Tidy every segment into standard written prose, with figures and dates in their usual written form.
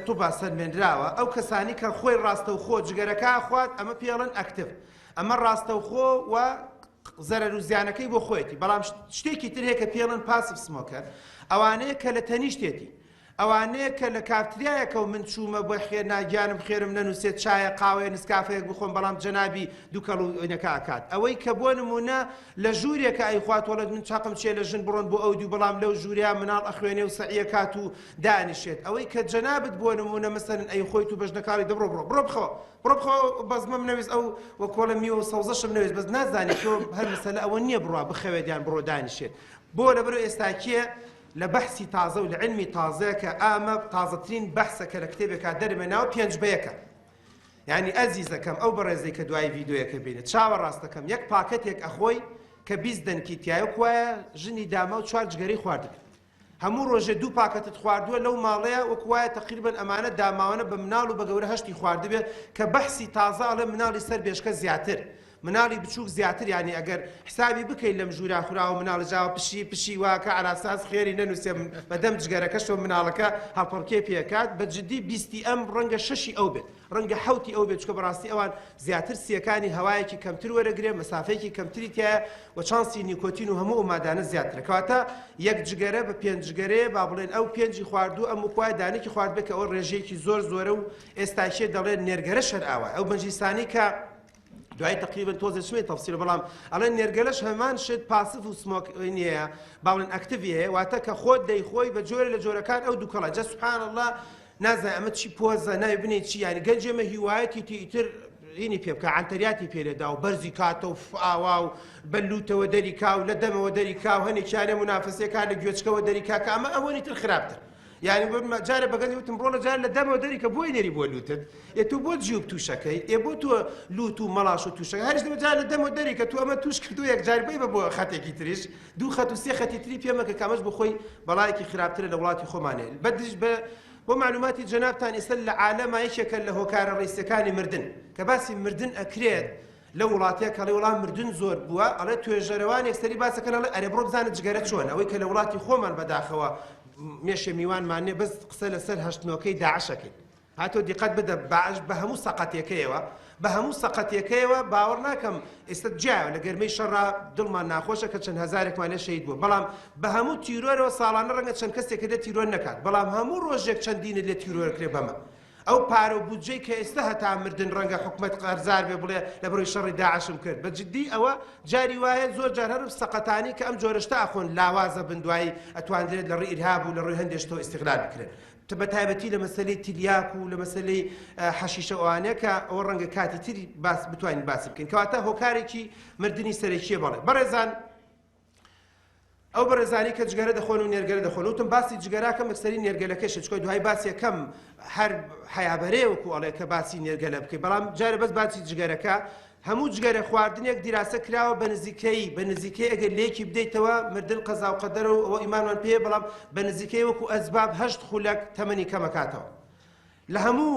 طوبا سەلمێنراوە ئەو کەسانی کە خۆی ڕاستەوخۆ جگەرەکە ئەخوات ئەمە پێڵن active، ئەمە ڕاستەوخۆ و زەرەر و زیانەکەی بۆ خۆیەتی. بەڵام شتێکی تر هەیە کە پێڵن passive smoker، ئەوانەیە کە لە تەنیشتێتی، ئەوانەیە کە لە کافتریایەکەوە من چوومە بۆ خێر نا گیانم خێرم نەنووسێت چایە قاوەیە نسکافەیەک بخۆم بەڵام جەنابی دووکەڵ و ئینەکە ئەکات. ئەوەی کە بۆ نموونە لە ژوورێکە ئەیخوات وەڵێت من چاقم چیە لە ژن بڕۆن بۆ ئەو دوو بەڵام لەو ژوورەیا مناڵ ئەخوێنێ و سەعیەکات و دانیشێت. ئەوەی کە جەنابت بۆ نموونە مەسەلەن ئەیخۆیت و بەژنەکاڵی دە بڕۆ بڕۆ بڕۆ بخەوە بڕۆ بخەوە بەزمەم نەویست ئەو وەکۆڵە میوە و سەوزەشم نەویست بەس نازانی تۆ هەر مەسەلە ئەوە نییە بڕوا بخەوێت یان بڕۆ دانیشێت. بۆ لەبەرو ئێستا کێ لە بەحسی تازە و لە عیلمی تازە کە ئامە تازەترین بەحسە کە لە کتێبێکا دەرمێناوە پێنج بە یەکە. یعنی ئەزیزەکەم ئەو بەڕێزەی کە دوای ڤیدۆیەکە بینێت چاوە ڕاستەکەم یەک پاکەتێک ئەخۆی کە 20 دەنکی تایە کوایە ژنی داما و چوار جگەرەی خواردبێت هەموو ڕۆژێ دوو پاکەتت خواردووە لەو ماڵەیە وەکو وایە تەقریبەن ئەمانە داماوانە بە مناڵ و بە گەورە هەشتی خواردبێت کە بەحسی تازە ئەڵێ مناڵی سەر بێشکە زیاتر مناڵی بچوک زیاتر یانی ئەگەر حسابی بکەی لەم ژوورا خوراوە مناڵی جاوە پشی پشی واکە عەلاساس خێری نەنووسێ بە دەم جگەرەکەشەوە مناڵەکە هەڵپەڕکێ پێکات بە جدی بیستی ئەم ڕەنگە شەشی ئەو بێت ڕەنگە حەوتی ئەو بێت چونکە بەڕاستی ئەوان زیاتر سیەکانی هەوایەکی کەمتر وەرەگرێ مەسافەیەکی کەمتری تایە و چانسی نیکۆتین و هەموو ئەو مادانە زیاترە کەواتە یەک جگەرە بە پێنج جگەرەیە با بڵێن ئەو پێنجی خواردوو ئەم وکوایە دانێکی خواردبێت کە ئەوە ڕێژەیەکی زۆر زۆرە و ئێستاکێ دەڵێن نێرگەرە شەرئاوای ئەو مەجلیسانەی کە دوای تقریبا تۆزێ چمێ تەفسیل بەڵام ئەڵێن نێرگەلەش هەمان شت passive و smoke نییە با بڵێن active ی هەیە واتە کە خۆت دەیخۆی بە جۆرە لە جۆرەکان ئەو دووکەڵە جا سبحان الله نازانم ئەمە چی پۆزە ناوی بنێ چی یانی گەنجێمە هیوایەتی تی ئیتر هینی پێ بکە عەنتەریاتی پێ لێدا و بەرزی کاتە و ئاوا و بە لوتەوە دەری کا و لە دەمەوە دەری کا و هەنێکیانە منافەسەکان لە گوێچکەوە دەری کا کە ئەمە ئەوەنی تر خراپتر. یعنی جارێ بە گەنجی وتم ڕۆڵە جار لە دەمەوە دەری کە بۆی نێری بۆ لوتت ئێ تۆ بۆ جیوب تووشەکەی ئێ بۆ تۆ لوت و مەڵاش و تووشەکە هەرش دەمە جار لە دەمەوە دەری کە تۆ ئەمە توش کردو یەک جار بی بە بۆ خەتێکی تریش دوو خەت و سێ خەتی تری پێ مەکە کە ئەمەش بۆ خۆی بەڵایەکی خراپترە لە وڵاتی خۆمانێ بە دژ بە بۆ معلوماتی جەنابتان ئێستا لە عالەما یەکێکە لە هۆکارە ڕئیسیەکانی مردن کە باسی مردن ئەکرێت لەو وڵاتەیە کە ئەڵێ وەڵا مردن زۆر بووە، ئەڵێ توێژەرەوانێک سەری باسەکەن ئەڵێ ئەرێ بڕۆ بزانە جگەرە چۆنە، ئەوەی کە لە وڵاتی خۆمان بەداخەوە مێشێ میوانمان نیە بەس قسە لەسەر هەشت نۆکەی داعش ئەکەین. هاتۆ دیقەت بدە باش بە هەموو سەقەتێکەیەوە بە هەموو سەقەتێکەیەوە باوەڕ ناکەم ئێستا جیایە لە گەرمەی شەڕا دڵمان ناخۆشە کە چەند هەزارێکمان لێ شەهید بووە بەڵام بە هەموو تیرۆرەوە ساڵانە ڕەنگە چەند کەسێکت لێ تیرۆر نەکات بەڵام هەموو ڕۆژێک چەندینت لێ تیرۆر کرێ بەمە ئەو پارە و بودجەی کە ئێستا هەتا مردن ڕەنگە حکومەت قەرزار بێ بڵێ لە بڕی شەڕی داعشم کرد بە جدی ئەوە جاری وایە زۆر جار هەر سەقەتانی کە ئەم جۆرە شتە ئەخۆن لاوازە بن دوایی ئەتواندرێت لە ڕووی ئیرهاب و لە ڕووی هەندێ شتەوە ئیستغلال بکرێن بە تایبەتی لە مەسەلەی تلیاک و لە مەسەلەی حەشیشە ئەوانە کە ئەوە ڕەنگە کاتی تری باس بتوانین باسی بکەین کەواتە هۆکارێکی مردنی سەرەکیە بەڵێ بەڕێزان ئەو بەڕێزانی کە جگەرە دەخۆن و نێرگەلە دەخۆن وتم باسی جگەراکەم یەکسەری نێرگەلەکەشە چکە دوای باسی یەکەم هەر حەیابەرێ وەکو ئەڵێ کە باسی نێرگەلە بکەی بەڵام جارێ بەس باسی جگەرەکە هەموو جگەرە خواردنێک دیراسە کراوە بە نزیکەی بە نزیکەی ئەگەر لێکی بدەیتەوە مردن قەزا و قەدەرە و ئەوە ئیمانمان پێیە بەڵام بە نزیکەی وەکو ئەسباب هەشت خولەک تەمەنی کەمەکاتەوە لە هەموو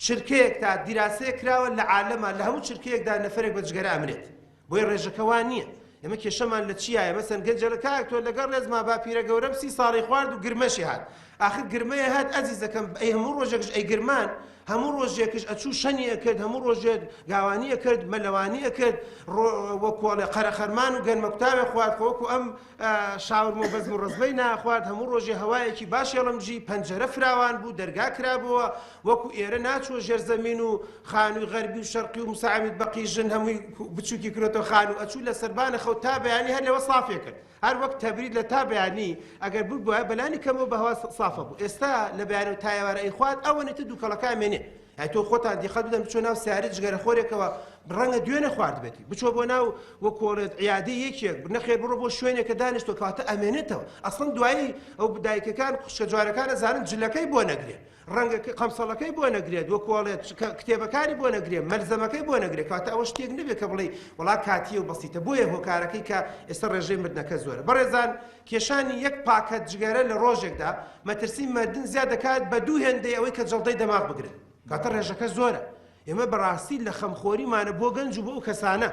چرکەیەکدا دیراسەیەک کراوە لە عالەما لە هەموو چرکەیەکدا نەفەرێک بە جگەرە ئەمرێت بۆیە ڕێژەکە وا نییە ئێمە کێشەمان لە چیایە مەسەن گەنجە لە کاک تۆ لەگەڵ ڕێزما باپیرە گەورەم سی ساڵی خوارد و گرمەشی هات ئاخر گرمەیە هات ئەزیزەکەم ئەی هەموو ڕۆژێکش ئەی گرمان هەموو ڕۆژێکش ئەچوو شەنی ئەکرد هەموو ڕۆژێک گاوانی ئەکرد مەلەوانی ئەکرد وەکۆڵێ قەرەخەرمان و گەنمەکوتاوێ خوارد خۆ وەکو ئەم شاورمە و بەزم و ڕەزمەی ناخوارد، هەموو ڕۆژێ هەوایەکی باش هێڵنجی، پەنجەرە فراوان بوو، دەرگا کرابۆوە، وەکو ئێرە ناچووە ژێر زەمین و خانووی غەربی و شەرقی و مساعمید بەقی ژن هەمووی بچووکی کرۆتەوە خانوو، ئەچوو لە سەربانە خەوت تا بەیانی هەر لەوە سافێ کرد، هەر وەک تەبرید لە تا بەیانی ئەگەر ببوایە بەلانی کەمەوە بە هەوا سافە بوو، ئێستا لە بەیانەوە تا ئێوارە ئەیخوارد ئەوەنەی تر دووکەڵەکە ئەمێنێ. ئەی تۆ خۆتان دیقەت بدەن بچۆ ناو سیارەی جگەرەخۆرێکەوە ڕەنگە دوێنێ خواردبێتی بچۆ بۆ ناو وەکۆڵێت عیادەی یەکێک نەخێر بڕۆ بۆ شوێنێک کە دانیشتوە کەواتە ئەمێنێتەوە ئەسڵەن دوایی ئەو دایکەکان خوشکە جوارەکان ئەزانن جلەکەی بۆ نەگرێ ڕەنگە قەمسەڵەکەی بۆ نەگرێت وەکۆڵێت کتێبەکانی بۆ نەگرێ مەلزەمەکەی بۆ نەگرێت کەواتە ئەوە شتێک نەبێت کە بڵێ وڵا کاتیە و بەسیتە بۆیە هۆکارەکەی کە ئێستا ڕێژەی مردنەکە زۆرە بەڕێزان کێشانی یەک پاکەت جگەرە لە ڕۆژێکدا مەترسی مردن زیاد دەکات بە دوو هێندەی ئەوەی کە جەڵدەی دەماغ بگرن. کەواتە ڕێژەکە زۆرە. ئێمە بەڕاستی لە خەمخۆریمانە بۆ گەنج و بۆ ئەو کەسانە.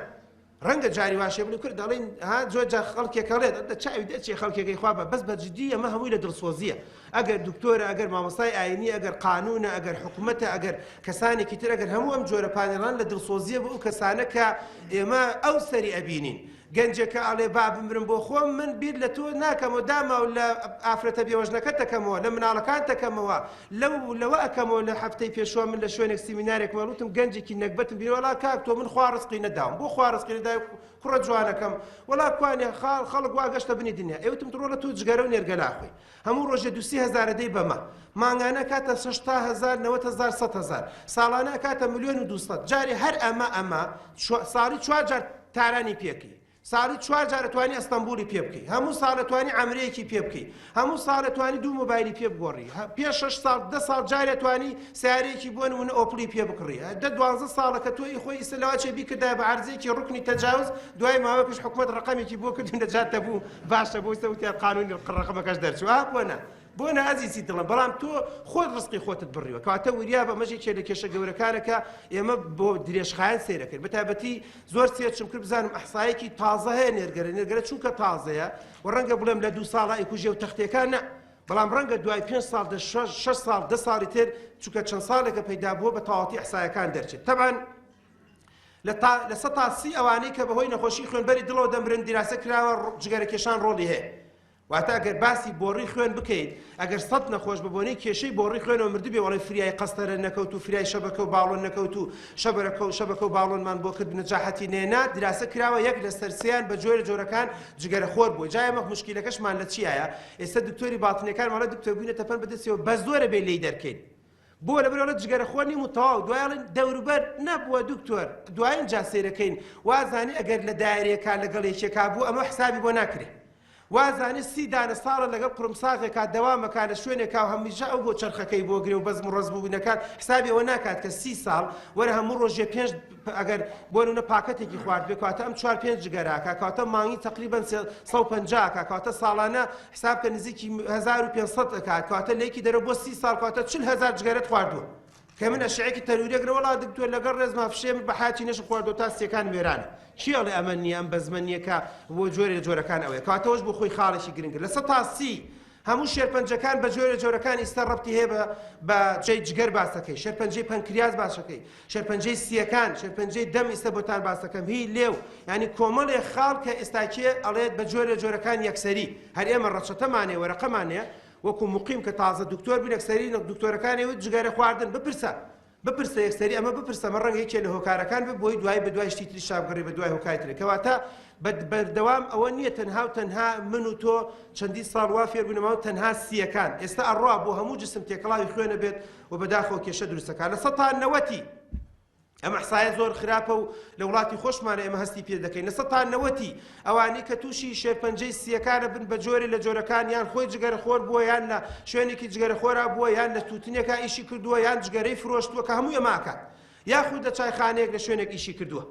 ڕەنگە جاری واشێ بڵێ کورد دەڵێن ها زۆر جار خەڵکێک ئەڵێت دە چاوی دەچێ خەڵکێکەی خوا بە بەس بە جدی ئەمە هەمووی لە دڵسۆزییە. ئەگەر دکتۆرە، ئەگەر مامۆستای ئاینی، ئەگەر قانونە، ئەگەر حکومەتە، ئەگەر کەسانێکی تر، ئەگەر هەموو ئەم جۆرە پانێڵان لە دڵسۆزیە بۆ ئەو کەسانە کە ئێمە ئەو سەری ئەبینین. گەنجێکە ئەڵێ با بمرم بۆ خۆم، من بیر لە تۆ ناکەمەوە داماو لە ئافرەتە بێوەژنەکەت ئەکەمەوە، لە مناڵەکانت ئەکەمەوە، لەو لەوە ئەکەمەوە. لە هەفتەی پێشوە من لە شوێنێک سیمینارێکم وتم گەنجێکی نەگبەتم بینی، وەڵا کاک تۆ من خوا ڕزقی نەداوم، بۆ خوا ڕزقی نەدای کوڕە جوانەکەم، وەڵا کوانێ خاڵ خەڵک وا گەشتە بنی دنیا. ئێ وتم ڕۆڵە تۆ جگەرە و نێرگەلە ئەخۆی، هەموو ڕۆژێ دوو سێ هەزار ئەدەی بەمە، مانگانە ئەکاتە 60 هەزار، 90 هەزار، 100 هەزار، ساڵانە ئەکاتە 1,200,000. جارێ هەر ئەمە ئەمە ساڵی چوار جار تارانی پێکەی، ساڵی چوار جار ئەتوانی ئەستەنبوڵی پێ بکەی، هەموو ساڵ ئەتوانی عەمرەیەکی پێ بکەی، هەموو ساڵ ئەتوانی دوو مۆبایلی پێ بگۆڕی، پێ شەش ساڵ 10 ساڵ جارێ ئەتوانی سیارەیەکی بۆ نمونە ئۆپڵی پێ بکڕی. 10 12 ساڵە کە تۆ ئی خۆی ئیستا لەوە چێ بیکردایە بە عەرزێکی ڕوکنی تەجاوز، دوای ماوەکەش حکومەت ڕقەمێکی بۆ کرد و نەجات دەبوو. باشە بۆ ئیستا وتیان قانونی ڕقەمەکەش دەرچوو. ئا بۆ نا بۆ نا ئەزیزی دڵم، بەڵام تۆ خۆت ڕزقی خۆتت بڕیوە. کەواتە وریا بە. ئەمەش یەکێ لە کێشە گەورەکانە کە ئێمە بۆ درێژخایەن سەیرەکەین. بەتایبەتی زۆر search م کرد بزانم ئەحسایەکی تازە هەیە نێرگەرە، نێرگەرە چونکە تازەیە و ڕەنگە بڵێم لە دوو ساڵە ئەیکوژێ و تەختێکان نا، بەڵام ڕەنگە دوای 5 ساڵ دە شەش ساڵ 10 ساڵی تر، چونکە چەند ساڵێکە پەیدا بووە، بە تەواوەتی ئەحسایەکان دەرچێت. تەبعەن لە 30% ئەوانەی کە بەهۆی نەخۆشی خوێنبەری دڵەوە دەمرن دیراسە کراوە جگەرە کێشان ڕۆڵی هەیە. واتە ئەگەر باسی بۆڕی خوێن بکەیت، ئەگەر 100 نەخۆش بە بۆنەی کێشەی بۆڕی خوێنەوە مردبێ، وەڵی فریای قەستەرە نەکەوت و فریای شەبەکە و باڵۆن نەکەوت و شەبەرەکە و شەبەکە و باڵۆنمان بۆ کرد نەجاحەتی نێنا، دراسە کراوە یەک لەسەر سێیان بە جۆرە جۆرەکان جگەرە خۆر بووە. جا ئێمە مشکیلەکەشمان لە چیایە؟ ئێستا دکتۆری باتنەکان وەڵە دکتۆر بووینەتە پەن بەدەستەوە بە زۆرە بێ لێی دەرکەین. بۆ لەبەر ئەڵێ جگەرە خۆر نیم و تەواو. دوای ئەڵێن دەوروبەر نەبووە دکتۆر. دوایین جا سەیرەکەین وازانی ئەگەر لە دایرێکا لەگەڵ یەکێکا بوو ئەمە حسابی بۆ ناکرێ، وازانی 30 دانە ساڵە لەگەڵ قورمساغێکا دەوامەکا لە شوێنێکا و هەمیشە ئەو بۆ چەرخەکەی بۆ گرێ و بەزم و ڕەزم و نەکات، حسابی ئەوە ناکات کە 30 ساڵ وەرە هەموو ڕۆژێ پێنج ئەگەر بۆ نمونە پاکەتێکی خوارد بێ، کەواتە ئەم چوار پێنج جگەراکە، کەواتە مانگی تقریبا 150 کە، کەواتە ساڵانە حساب کە نزیکی 1500 ئەکات، کەواتە لێکی دەرەوە بۆ 30 ساڵ کەواتە 40 هەزار جگەرەت خواردووە. کە من ئەشعێکی تەروریەک وەڵا دکتۆر لەگەڵ ڕێزما فشێ من بە حاچی نەشم خواردووە تا سیەکان وێرانە. چی ئەڵێ ئەمە نییە، ئەم بەزمە نییە کە بۆ جۆرێ لە جۆرەکان ئەوەیە. کەواتەوەش بۆ خۆی خاڵێکی گرنگە. 30% هەموو شێرپەنجەکان بە جۆرە جۆرەکان ئیستا ڕەبتی هەیە بە جەی جگەر باسەکەی، شێرپەنجەی پەنکریاس باسەکەی، شێرپەنجەی سیەکان، شێرپەنجەی دەم ئیستا بۆتان باسەکەم هی لێو، یعنی کۆمەڵێ خاڵ کە ئێستاکێ ئەڵێت بە جۆرە جۆرەکان یەکسەری. هەر ئێمە ڕەچەتەمانێ وەرەقەمانێ وەکو مقیم کە تازە دکتۆر بوون یەکسەری دکتۆرەکانی وت جگەرە خواردن بپرسە بپرسە یەکسەری ئەمە بپرسە مە ڕەنگە یەکێ لە هۆکارەکان بێ بۆی دوای بە دوای شتی تری شابگەڕی بە دوای هۆکاری تر. کەواتە بەردەوام ئەوە نییە تەنها و تەنها من و تۆ چەندین ساڵ وا فێر بووینەوە تەنها سیەکان، ئێستا ئەڕوا بۆ هەموو جسم تێکەڵاوی خوێنە بێت و بەداخەوە کێشە دروستەکە 90%ی. ئەم ئەحسایە زۆر خراپە و لە وڵاتی خۆشمانە ئێمە هەستی پێ دەکەین. 90%ی ئەوانەی کە تووشی شێرپەنجەی سیەکانە بن بە جۆرێ لە جۆرەکان یان خۆی جگەرە خۆر بووە، یان لە شوێنێکی جگەرە خۆرا بووە، یان لە تووتنێکا ئیشی کردووە، یان جگەرەی فرۆشتووە کە هەموو ئێمە ئاکات، یاخود لە چایخانەیەک لە شوێنێک ئیشی کردووە.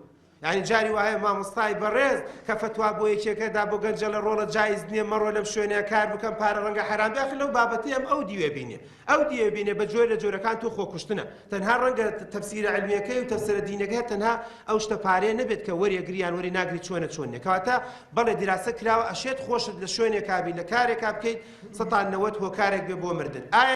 یعنی جاری وایە مامۆستای بەڕێز کە فەتوا بۆ یەکێکەدا بۆ گەنجە لە ڕۆڵە جایز نییە مەڕۆ لەم شوێنەیە کار بکەم پارە ڕەنگە حەرام بێ، لەو بابەتی ئەم ئەو دیوێ بینێ ئەو دیوێ بینێ بە جۆر لە جۆرەکان تۆ خۆکوشتنە. تەنها ڕەنگە تەفسیرە علمیەکەی و تەفسیرە دینەکەی تەنها ئەو شتە پارەیە نەبێت کە وەریەگری یان وەری ناگری چۆنە چۆن نییە. کەواتە بەڵێ دیراسە کراوە ئەشێت خۆشت لە شوێنێکا بی لە کارێکا بکەیت 90% هۆکارێک بێ بۆ مردن. ئایا؟